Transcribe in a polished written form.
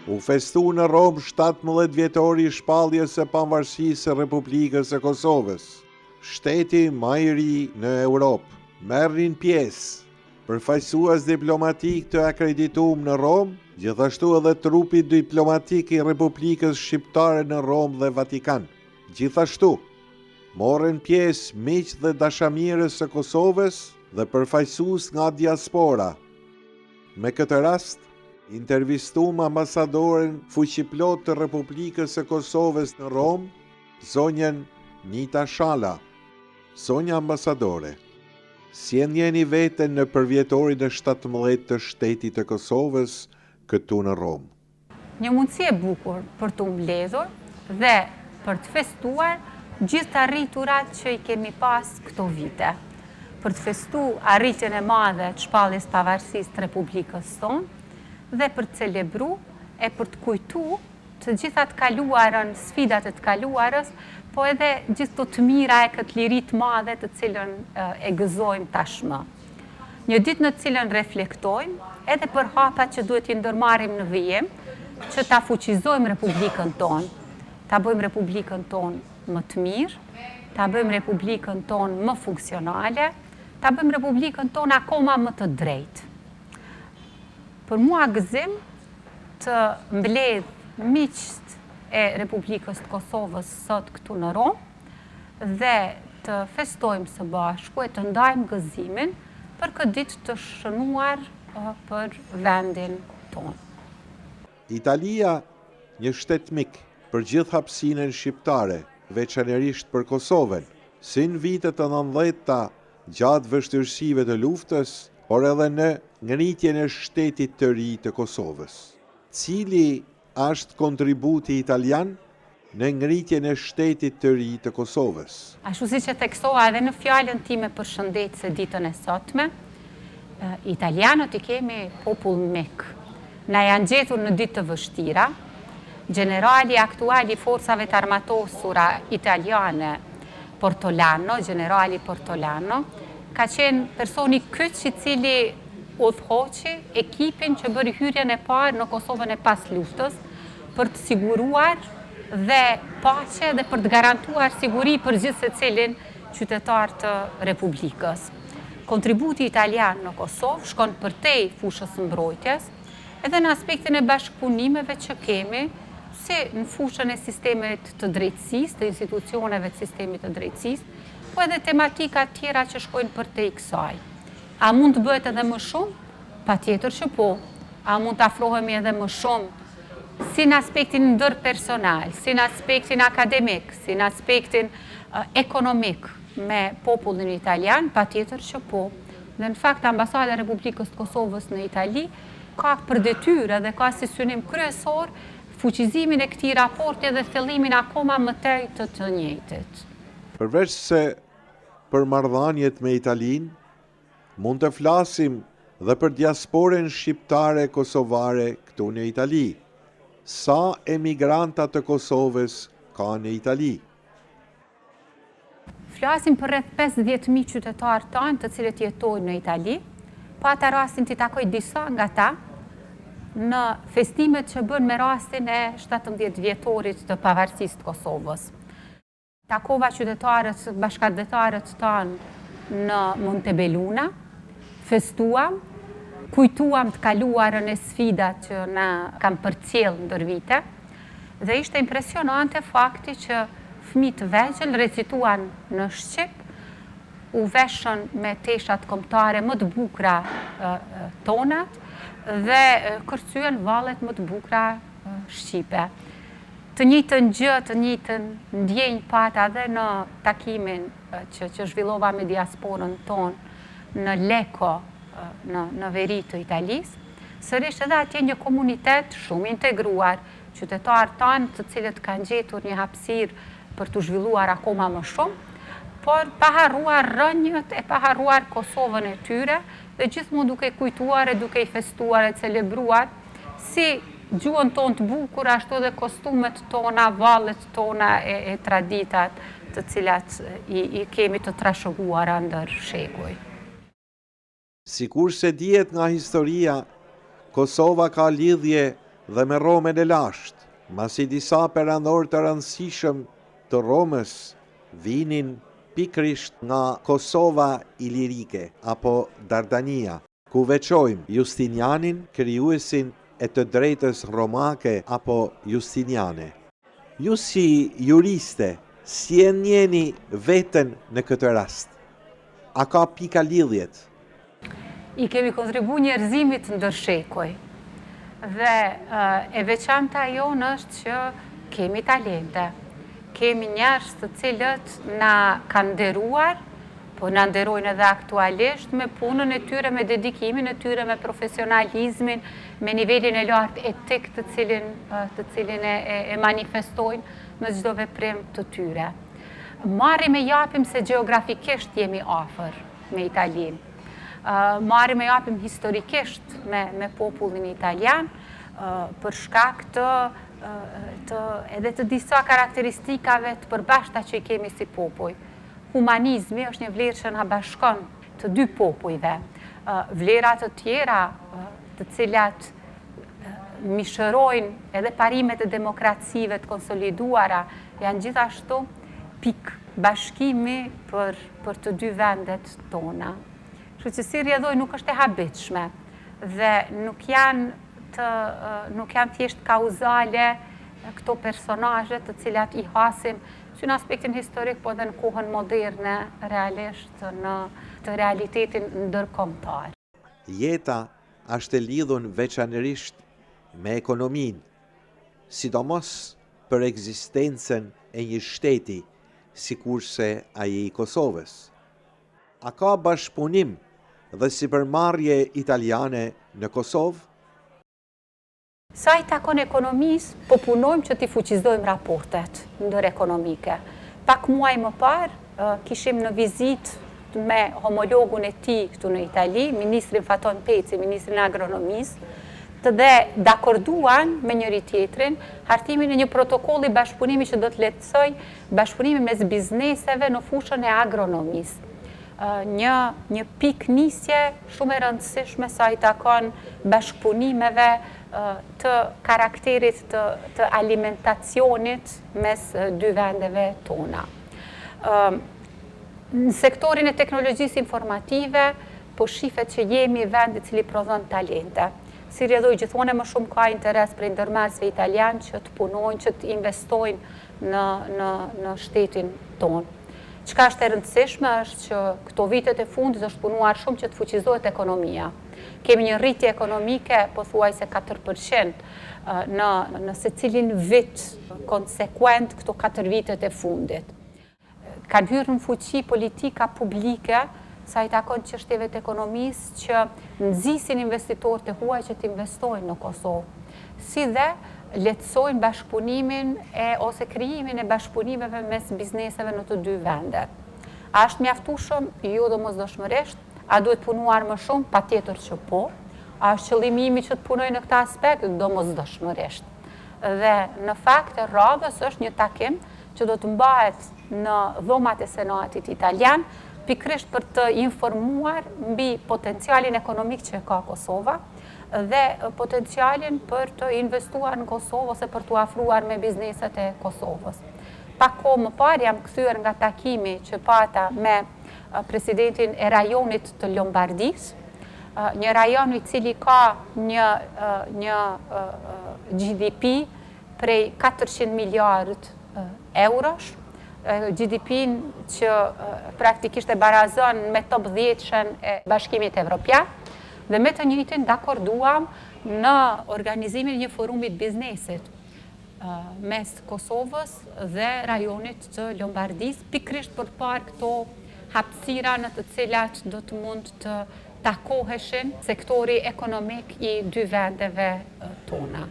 U festu në Romë 17 vjetori i shpalljes së pavarësisë së Republikës së Kosovës, shteti ma i ri në Europë. Merrnin pjesë përfaqësues diplomatik të akreditum në Romë, gjithashtu edhe trupi diplomatik i Republikës Shqiptare në Romë dhe Vatikan. Gjithashtu, morën pjesë miq dhe dashamirës së Kosovës dhe përfaqësues nga diaspora. Me këtë rast, intervistum ambasadoren fuqiplotë të Republikës së Kosovës në Romë, zonjën Nita Shala. Zonja ambasadore, si e ndjeni veten në përvjetorin e 17 të shtetit të Kosovës këtu në Romë? Një mundësi e bukur për t'u mbledhur dhe për të festuar gjithë të arriturat që i kemi pas këto vite. Për të festu arritjen e madhe të shpalljes pavarësisë të Republikës sonë dhe për të celebru e për të kujtu të gjitha të kaluarën, sfidat e të kaluarës, po edhe gjithë të të mira e këtë liri të madhe të cilën e gëzojmë tashmë. Një ditë në të cilën reflektojmë edhe për hapat që duhet t'i ndërmarrim në vijim, që ta fuqizojmë Republikën tonë, ta bëjmë Republikën tonë më të mirë, ta bëjmë Republikën tonë më funksionale, ta bëjmë Republikën tonë akoma më të drejtë. Për mua gëzim të mbledh miqtë e Republikës të Kosovës sot këtu në Romë, dhe të festojmë së bashku e të ndajmë gëzimin për këtë ditë të shënuar për vendin tonë. Italia, një shtet mik për gjithë hapësinën shqiptare, veçanërisht për Kosovën, si në vitet e 90-ta gjatë vështirësive të luftës, por edhe në ngritjen e shtetit të ri të Kosovës. Cili është kontributi italian në ngritjen e shtetit të ri të Kosovës? Ashtu siç e theksova edhe në fjalën time përshëndetëse ditën e sotme, italianët i kemi popull mik. Na janë gjetur në ditë të vështira. Gjenerali aktual i forcave të armatosura italiane, Portolano, gjenerali Portolano, ka qenë personi kyç i cili udhëhoqi ekipin që bëri hyrjen e parë në Kosovën e pasluftës për të siguruar dhe paqe dhe për të garantuar siguri për gjithsecilin qytetar të Republikës. Kontributi italian në Kosovë shkon përtej fushës së mbrojtjes, edhe në aspektin e bashkëpunimeve që kemi, si në fushën e sistemit të drejtësisë, të institucioneve të sistemit të drejtësisë, po edhe tematika tjera që shkojnë përtej kësaj. A mund të bëhet edhe më shumë? Patjetër që po. A mund të afrohemi edhe më shumë si në aspektin ndërpersonal, si në aspektin akademik, si në aspektin ekonomik me popullin italian? Patjetër që po. Dhe në fakt Ambasada e Republikës të Kosovës në Itali ka për detyrë dhe ka si synim kryesor fuqizimin e këtij raporti dhe thellimin akoma më tej të të njëjtit. Përveç se për marrëdhëniet me Italinë, mund të flasim dhe për diasporën shqiptare kosovare këtu në Itali. Sa emigranta të Kosovës ka në Itali? Flasim për rreth 50.000 qytetarë tanë të cilët jetojnë në Itali. Pata rastin t'i takoj disa nga ta në festimet që bënë me rastin e 17 vjetorit të pavarësisë të Kosovës. Takova qytetarët, bashkatdhetarët tanë në Montebelluna, festuam, kujtuam të kaluarën e sfidat që na kanë përcjellë ndër vite dhe ishte impresionante fakti që fëmijë të vegjël recituan në shqip, u veshën me teshat kombëtare më të bukura tonat dhe kërcyen vallet më të bukura shqipe. Të njëjtën gjë, të njëjtën ndjenjë pata edhe në takimin që që zhvillova me diasporën tonë në Lecco, në në veri të Italisë. Sërish edhe atje një komunitet shumë i integruar, qytetarë tanë të cilët kanë gjetur një hapësirë për t'u zhvilluar akoma më shumë, por pa harruar rrënjët e pa harruar Kosovën e tyre dhe gjithmonë duke kujtuar e duke i festuar e celebruar si gjuhën tonë të bukur, ashtu edhe kostumet tona, vallet tona e, e traditat të cilat i, i kemi të trashëguara ndër shekuj. Sikurse dihet nga historia, Kosova ka lidhje dhe me Romën e lashtë, masi disa perandorë të rëndësishëm të Romës vinin pikërisht nga Kosova Ilirike apo Dardania, ku veçojmë Justinianin, krijuesin e të drejtës romake apo justiniane. Ju si juriste, si e ndjeni veten në këtë rast? A ka pika lidhjet? I kemi kontribu njerëzimit ndër shekuj. Dhe e veçanta jonë është që kemi talente. Kemi njerëz të cilët na kanë nderuar, po na nderojnë edhe aktualisht me punën e tyre, me dedikimin e tyre, me profesionalizmin, me nivelin e lartë etik të cilin, të cilin e, e, e manifestojnë në çdo veprim të tyre. Marrim e japim se gjeografikisht jemi afër me Italinë. Marrim e japim historikisht me, me popullin italian, për shkak të, të edhe të disa karakteristikave të përbashkëta që i kemi si popuj. Humanizmi është një vlerë që na bashkon të dy popujve. Vlera të tjera të cilat mishërojnë edhe parimet e demokracive të konsoliduara janë gjithashtu pikë bashkimi për për të dy vendet tona. Kështu që si rrjedhojë nuk është e habitshme dhe nuk janë të nuk janë thjesht kauzale këto personazhe të cilat i hasim si në aspektin historik, po edhe në kohën moderne, realisht në të realitetin ndërkombëtar. Jeta është e lidhun veçanërisht me ekonominë, sidomos për ekzistencën e një shteti sikurse ai i Kosovës. A ka bashkëpunim dhe sipërmarrje italiane në Kosovë? Sa i takon ekonomisë, po punojmë që t'i fuqizojmë raportet ndërekonomike. Pak muaj më parë, kishim në vizitë me homologun e tij këtu në Itali, ministrin Faton Peci, ministrin e Agronomisë, të dhe dakorduan me njëri-tjetrin hartimin e një protokolli bashkëpunimi që do të lehtësojë bashkëpunimin mes bizneseve në fushën e agronomisë. Një një pikënisje shumë e rëndësishme sa i takon bashkëpunimeve të karakterit të të alimentacionit mes dy vendeve tona. Në sektorin e teknologjisë informative po shifet që jemi vend i cili prodhon talente. Si rrjedhojë gjithmonë e më shumë ka interes prej ndërmarrësve italianë që të punojnë, që të investojnë në në në shtetin tonë. Çka është e rëndësishme është që këto vitet e fundit është punuar shumë që të fuqizohet ekonomia. Kemi një rritje ekonomike pothuajse 4% në në secilin vit konsekuent këto 4 vitet e fundit. Kanë hyrë në fuqi politika publike sa i takon çështjeve të ekonomisë që nxisin investitorët e huaj që të investojnë në Kosovë, si dhe lehtësojnë bashkëpunimin e ose krijimin e bashkëpunimeve mes bizneseve në të dy vendet. A është mjaftueshëm? Jo domosdoshmërisht. A duhet punuar më shumë? Patjetër që po. A është qëllimi imi që të punoj në këtë aspekt? Domosdoshmërisht. Dhe në fakt e radhës është një takim që do të mbahet në dhomat e Senatit italian, pikërisht për të informuar mbi potencialin ekonomik që e ka Kosova, dhe potencialin për të investuar në Kosovë ose për t'u afruar me bizneset e Kosovës. Pak kohë më parë jam kthyer nga takimi që pata me presidentin e rajonit të Lombardisë, një rajon i cili ka një, një GDP prej 400 miliard eurosh, GDP-n që praktikisht e barazon me top 10-shen e Bashkimit Evropian, dhe me të njëjtin dakorduam në organizimin e një forumi të biznesit mes Kosovës dhe rajonit të Lombardisë, pikërisht për të parë këto hapësira në të cilat do të mund të takoheshin sektori ekonomik i dy vendeve tona.